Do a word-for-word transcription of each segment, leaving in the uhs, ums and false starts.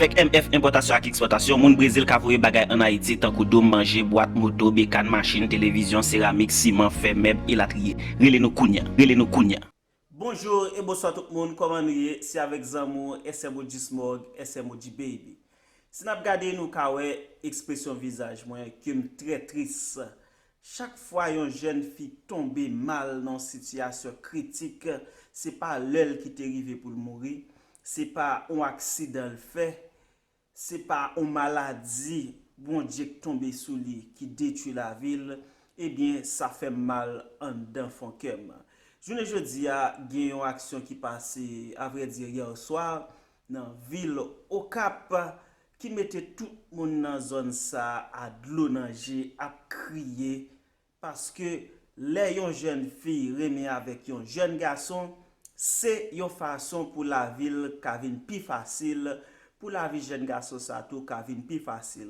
Avèk M F Enpòtasyon ak Ekspòtasyon, moun Brezil ka voye bagay ann Ayiti, tankou dòm manje, bwat, moto, bekàn, machin, televizyon, seramik, siman, fè, mèb, elatriye. Rele nou kounya. Rele nou kounya. Bonjou e bonswa tout moun, kòman nou ye? Se avèk zanmi w, S M O G Smog, S M O G Baby. Si n ap gade, nou ka wè ekspresyon vizaj mwen ke m trè tris. Chak fwa yon jèn fi tonbe mal nan yon sitiyasyon kritik, se pa lè l ki te rive pou l mouri, se pa yon aksidan l fè, se pa yon maladi Bondye k tonbe sou li ki detwi lavi l, ebyen, sa fè m mal anndan fon kè m. Jounen jodi a, gen yon aksyon ki pase, avrèdi, yè swa, nan vil Okap, ki mete tout moun nan zòn sa a dlo nan je, ap kriye, paske lè yon jèn fi renmen avèk yon jèn gason, se yon fason pou lavi l ka vin pi fasil, pou lavi jèn gason sa tou ka vin pi fasil.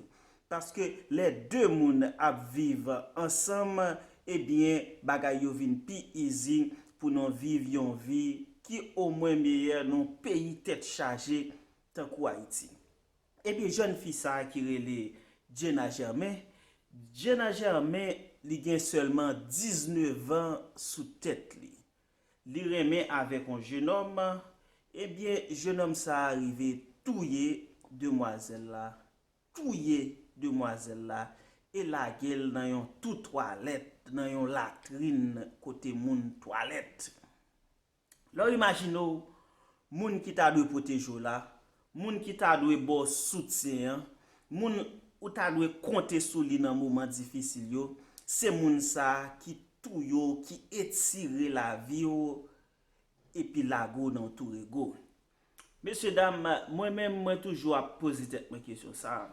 Paske lè de moun ap viv ansanm, ebyen, bagay yo vin pi easy pou nou viv yon vi ki omwen meyè nan yon peyi tèt chaje tankou Ayiti. Ebyen, jèn fi sa a ki rele Jenna Germain, Jenna Germain, li gen sèlman diznèf an sou tèt li. Li renmen avèk yon jennòm, ebyen, jennòm sa a rive touye demwazèl la, touye demwazèl la, e lage l nan yon twou twalèt, nan yon latrin kote moun twalèt. Lè w imajine w, moun ki ta dwe pwoteje w la, moun ki ta dwe ba w soutyen an, moun ou ta dwe konte sou li nan moman difisil yo, se moun sa a ki touye w, ki etire lavi w, epi lage w nan yon twou rego. Mesye dam, mwen menm, mwen toujou ap poze tèt mwen kesyon sa a.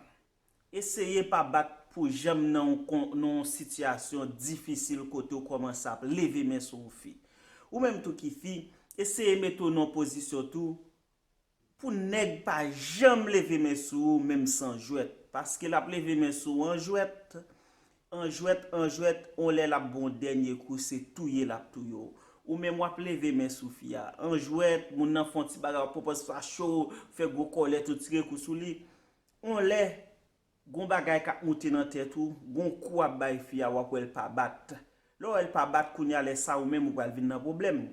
Eseye pa bat pou janm nan yon kon-, nan yon sitiyasyon difisil kote w kòmanse ap leve men sou yon fi. Ou menm tou ki fi, eseye mete w nan yon pozisyon tou pou nèg pa janm leve men sou ou, menm san jwèt. Paske l ap leve men sou ou an jwèt, an jwèt, an jwèt, yon lè l ap ba w dènye kou, se touye l ap touye w. Ou menm w ap leve men sou fi a, an jwèt, moun nan fè yon ti bagay, w ap pran pòz fache w, fè gwo kòlèt ou, tire kou sou li. Yon lè, gon bagay k ap moute nan tèt ou, gon kou w ap bay fi a, w ap wè l pa bat. Lè w wè l pa bat, kounye a lè sa ou menm ou pral vin nan pwoblèm.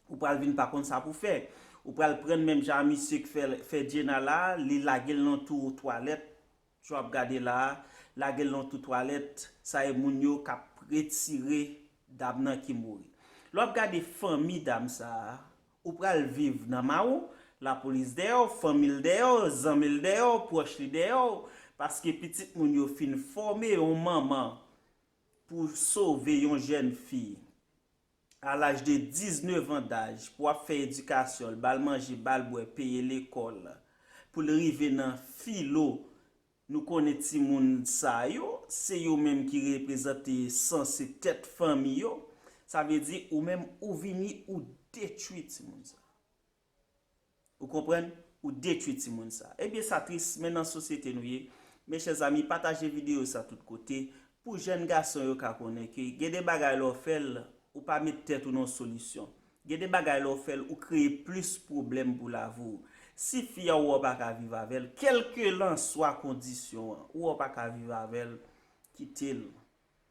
Ou pral vin pa konn sa pou fè. Ou pral pran menm jan a misye k fè, fè Jenna la, li lage l nan twou twalèt, jan w ap gade la a, lage l nan twou twalèt, sa e moun yo k ap retire dam nan ki mouri. Lè w ap gade fanmi dam sa a, ou pral viv nan mawon, lapolis dèyè w, fanmi l dèyè w, zanmi l dèyè w, pwòch li dèyè w, paske pitit moun yo fin fòme yon manman pou sove yon jèn fi a laj de diznèf an daj, pou ap fè edikasyon l, ba l manje, ba l bwè, peye lekòl, pou l rive nan filo. Nou konnen timoun sa yo, se yo menm ki reprezante sanse tèt fanmi yo. Sa vle di, ou menm, ou vini, ou detwi timoun sa. Ou konprann? Ou detwi timoun sa. Ebyen, sa tris, men nan sosyete nou ye. Mechè zanmi, pataje videyo sa tout kote, pou jèn gason yo ka konnen ke gen de bagay lè w fè l, ou pa met tèt ou nan solisyon. Gen de bagay lè w fè l, ou kreye plis pwoblèm pou lavi w. Si fi a ou wè w pa ka viv avè l, kèlkelanswa kondisyon an, ou wè w pa ka viv avè l, kite l.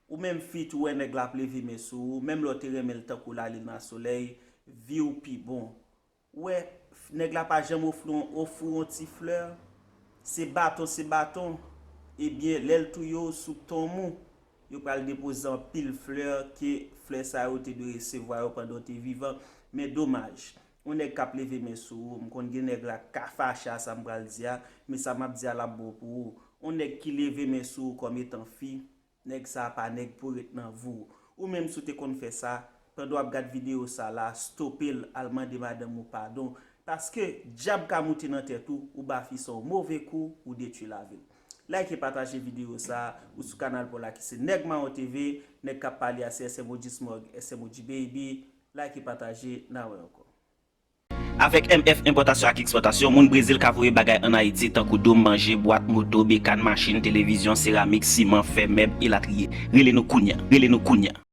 Ou menm fi tou, wè nèg la ap leve men sou ou, menm lè w te renmen l tankou lalin a solèy, vi w pi bon. Ou wè, nèg la pa janm ofri w, ofri w yon ti flè, se baton, se baton. Ebyen, lè l touye w sou tonm ou, yo pral depoze anpil flè ke flè sa yo te dwe resevwa yo pandan w te vivan. Men domaj, yon nèg k ap leve men sou ou, m konn gen nèg la k ka fache a sa m pral di a, men sa m ap di a l ap bon pou ou. Yon nèg ki leve men sou ou kòm etan fi, nèg sa a pa nèg pou ret nan vi w. Ou menm si w te konn fè sa, pandan w ap gad videyo sa la, stope l, al mande madanm ou padon. Paske dyab ka moute nan tèt ou, ou ba fi sa yon move kou, ou detwi lavi l. Like, pataje videyo sa, ou sou kanal pa w la ki se Nèg Mawon T V, nèg k ap pale a se S M O G Smog, S M O G Baby. Like, pataje, n a wè ankò. Avèk M F Enpòtasyon ak Ekspòtasyon, moun Brezil ka voye bagay ann Ayiti, tankou dòm manje, bwat, moto, bekàn, machin, televizyon, seramik, siman, fè, mèb, elatriye. Rele nou kounya. Rele nou kounya.